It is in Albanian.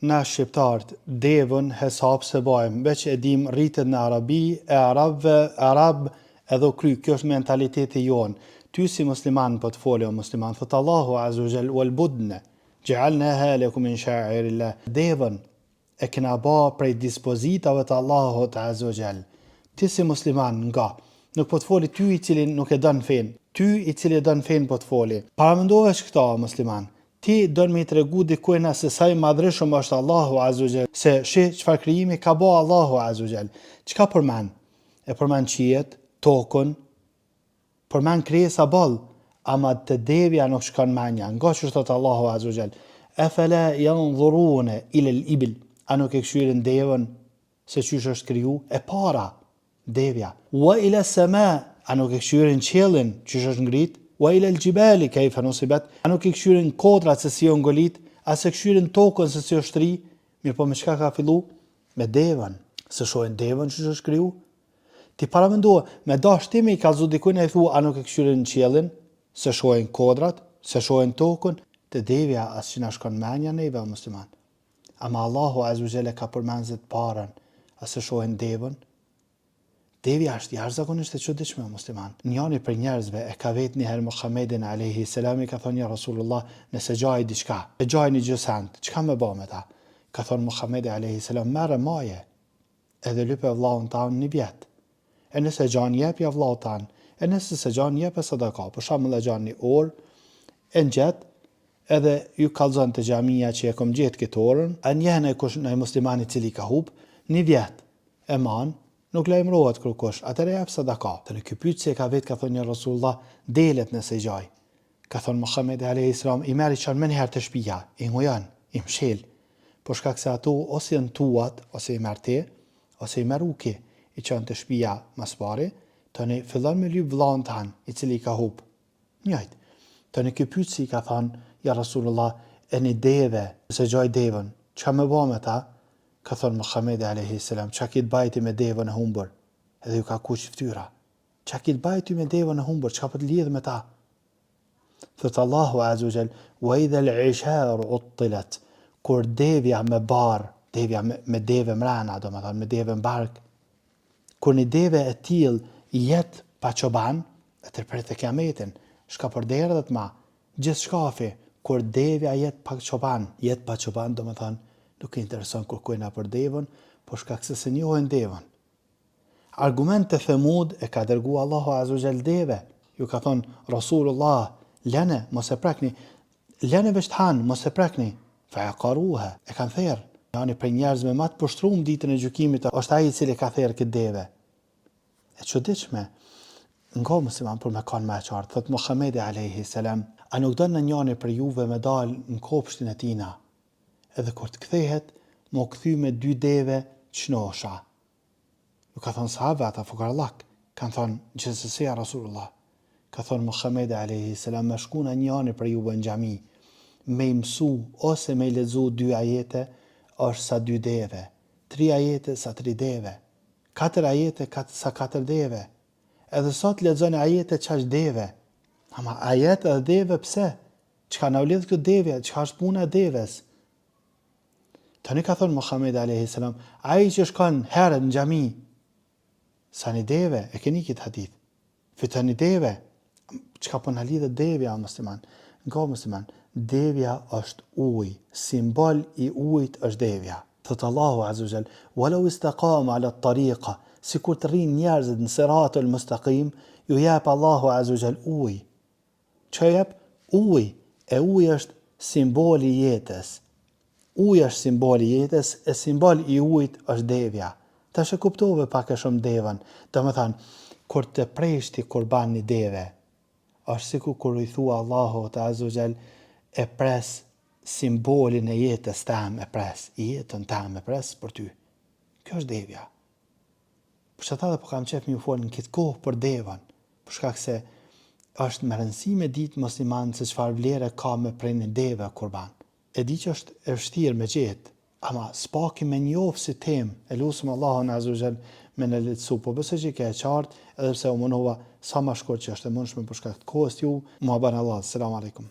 Na shqiptart devën hesap se bajmë veç e dim rritet në Arabi e arabve arab edhe u kry kjo është mentaliteti jonë ty si musliman po të foli o musliman thot Allahu azze ve xhel wal budne xhealnaha lekum min sha'airillah devën e kena ba prej dispozitave të Allahut azze ve xhel ti si musliman nga nuk po të foli ty i cili nuk e don fenë ty i cili e don fenë po të foli paramendo veç këta o musliman Ti don me i tregu dikujna se sa i madhërishëm është Allahu azze ve xhel, se shih çfarë krijimi ka bo Allahu azze ve xhel. Çka përmend? E përmend qiejt, tokën, përmend krijesa boll, ama te devja nuk shkon menja, nga qysh thotë Allahu azze ve xhel, Efela yanzurune ilel ibil, a nuk e kqyrin devën se qysh është kriju, e para, devja. Wa ila sema, a nuk e kqyrin qiellin, qysh është ngrit? Wa ila al-jibali kayfa nusibat, a nuk i kqyrin kodrat se si janë ngolit, a s'e kqyrin tokën se si është shtri? Mirëpo me çka ka fillu? Me devën. S'e shohin devën qysh është kriju? Ti paramendo, me dash ti me i kallzu dikujt e i thu a nuk e kqyrin qiellin, s'e shohin kodrat, s'e shohin tokën, te devja as që na shkon menja neve o musliman. Ama Allahu azze ve xhel e ka përmend si të parën, a s'e shohin devën? Devja është jashtëzakonisht e çuditshme o musliman. Njani prej njerëzve e ka vet një herë Muhammedin alejhi selam i ka thonë ja Rasulullah, nëse gjaj diçka, e gjaj një gjësend, çka me ba me ta? Ka thonë Muhammedi alejhi selam, merre maje, edhe lype vllaun tan një vjet. E nëse e gjan jepja vllaut tan, e nëse s'e gjan jepe sadaka. Për shembull e gjan një orë, e ngjet, edhe ju kallzon te xhamia që e kom gjet këtë orën, a njeh najkush naj musliman i cili ka hup, një vjet e man, nuk lajmërohet kërkush, atëherë e jep sadaka. Tani ky pyetësi e ka vet ka thonë ja Rasulullah, delet nëse i gjaj. Ka thonë Muhamedi alejhi selam, i merr i çon menjëherë te shpia, i ngujon, i mshel, për shkak se ato ose janë tuat, ose i merr ti, ose i merr uki, i çon te shpia ma s'pari, tani fillon me lyp vëllaun tan, i cili i ka hup. Njëjtë. Tani ky pyetësi i ka thonë, ja Rasulullah, e një deve, nëse gjaj devën, çka me ba me ta? Ka thonë Muhamedi alejhi selam, çka ki të baj ti me devën e humbur? Edhe ju ka kuq fytyra. Çka ki të baj ti me devën e humbur, çka po të lidh me ta? Thotë Allahu azze ve xhel, "Wa idha al-'isharu uttilat", kur devja me bar, devja me, me deve mrena, domethënë me deve në bark, kur një deve e tillë jet pa çoban, atëherë prite kiametin, shka për derdhet ma, gjithçkafi, kur devja jet pa çoban, jet pa çoban, domethënë, nuk i intereson kërkujna për devën, për shkak se s'e njohin devën. Argument te Themud e ka dërgu Allahu azze ve xhel deve, ju ka thonë Rasulullah, lene, mos e prekni, lene veç të hanë, mos e prekni, fa aqaruha, e kanë therë. Njani prej njerëzve ma të poshtrum ditën e gjykimit është ai i cili ka therë këtë deve. E çuditshme, nga musliman për me kanë ma e qartë, thot Muhammedi alejhi selam, a nuk don njani prej juve me dal në kopshtin e tina, edhe kur të kthehet, m'u kthy me dy deve t'shnosha. Ju ka thonë sahabëve ata fukarallak, kanë thonë, gjithsesi ja Rasulullah. Ka thonë Muhammedi alejhi selam, me shku njani prej juve në xhami, me i mësu ose me i lexu dy ajete, është sa dy deve, tri ajete sa tri deve, katër ajete kat, sa katër deve. Edhe sot lexoni ajete qaq deve. Ama ajet edhe deve pse? Çka na u lidh kjo devja? Çka është puna e deves? Tani ka thënë Muhamedi alejhi selam, ai që shkon herët në xhami, sa një deve, e keni këtë hadith. Fiton një deve. Çka po na lidhet devja o musliman? Nga musliman, devja është ujë, simbol i ujit është devja. Thot Allahu azza wa jall, "Walau istaqamu ala at-tariqa", sikur të rrinë njerëzit në siratul mustaqim, ju jep Allahu azza wa jall ujë. Çka jep? Ujë. E uji është simboli i jetës. Uji është simboli i jetës, e simbol i ujit është devja. Tash e kuptove pak e shumë devën. Domethënë, kur të presh ti kurban një deve, është sikur kur i thua Allahut azza wa jall e pres simbolin e jetës tem e pres, jetën tem e pres për ty. Kjo është devja. Për qata edhe po kam qef me ju folë në këtë kohë për devën, për shkak se është me rëndësi me ditë musliman se çfarë vlere ka me pre një deve kurban. E di që është e vështirë me gjetë, ama s'paki me njoftë si temë, e lusim Allahun azza wa jall me na lehtësu, po besoj që ke e qartë, edhe pse u munova sa ma shkurt që është e mundshme për shkak të kohës ju, mua bën Allah, selam alejkum.